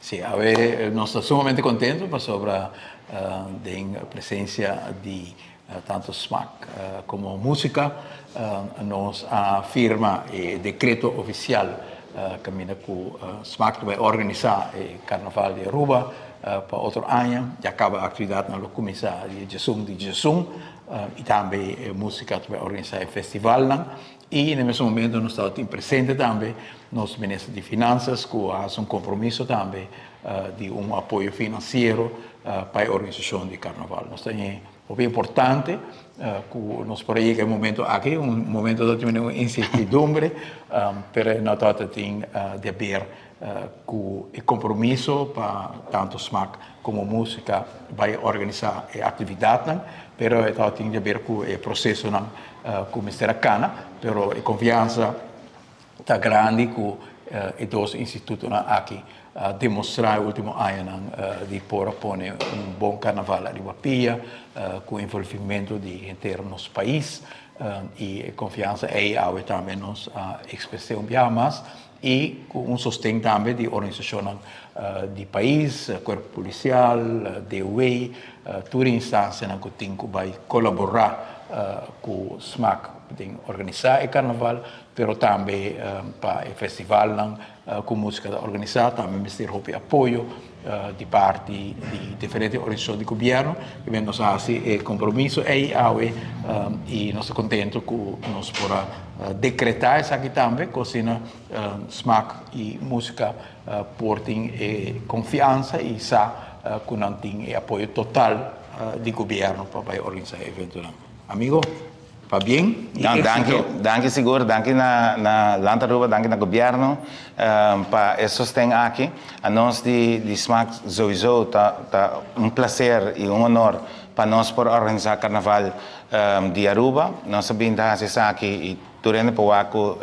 Sí, awe nos ta sumamente contento pasobra den presencia di tanto Smaak como Musica nos a firma e decreto oficial caminda cu Smaak ta bay organisa e Carnaval di Aruba pa otro aña. Ya caba actividadnan lo cuminsa dia diesun di diesun y tambe Musica ta bay organisa e festivalnan. Y na e mesun momento nos tabata tin presente tambe nos Minister di Finanzas cu a haci un compromiso tambe di un apoyo financiero pa e organisacion di Carnaval. Nos ta haya hopi importante cu nos por a yega e momento aki, un momento ta tin un incertidumbre, pero no tabata tin di haber cu e compromiso pa tanto Smaak como Musica bay organisa e actividadnan, pero e tabatin di haber cu e procesonan cu mester a cana, pero e confiansa ta grandi cu e dos institutonan aki a demostra e ultimo añanan di por a pone un bon carnaval ariba pia cu envolvimento di henter nos pais y e confiansa ey awe tambe nos a exprese un biaha mas. I ku un sosten tambe di organisashonnan di pais, Kuerpo Polisial, DOW, tur e instansianan ku tin ku bai kolaborá ku smak den organisá e karnaval, pero tambe pa e festivalnan ku músika ta organisá tambe mester hopi apoyo di parti di diferente organisashon di gobièrnu. Primer nos a hasi e kompromiso ei awe i nos ta kontentu ku nos por a dekretá esaki tambe ku asina smak i músika por tin e konfiansa i sa ku nan tin e apoyo total di gobièrnu pa bai organisá e eventonan. Amigo. Pabien y No, danki, exito. danki sigur, danki na na Land Aruba, danki na gobierno pa e sosten aki. A nos di di Smaak sowieso ta ta un placer y un honor pa nos por organisa Carnaval di Aruba. Nos a bin ta haci esaki y tur hende por wak cu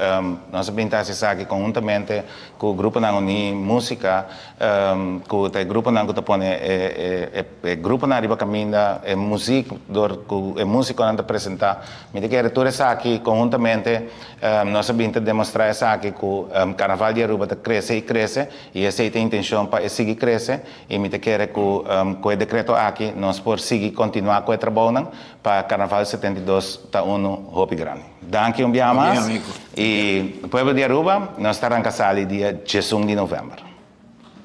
nos a bin ta haci esaki conhuntamente cu gruponan Uní Musica, cu ta e gruponan cu ta pone e e E gruponan riba kaminda, e muzik dor ku e musikonan ta presentá. Mi ta kere tur esaki konhuntamente nos a bin ta demostrá esaki ku Karnaval di Aruba ta krese i krese i esei ta e intenshon pa e sigui krese i mi ta kere ku ku e dekreto aki nos por sigui kontinuá ku e trabounan pa Karnaval 72 ta unu hopi grandi. Danki un biaha mas i pueblo di Aruba nos ta ranka sali dia diesun di novèmber.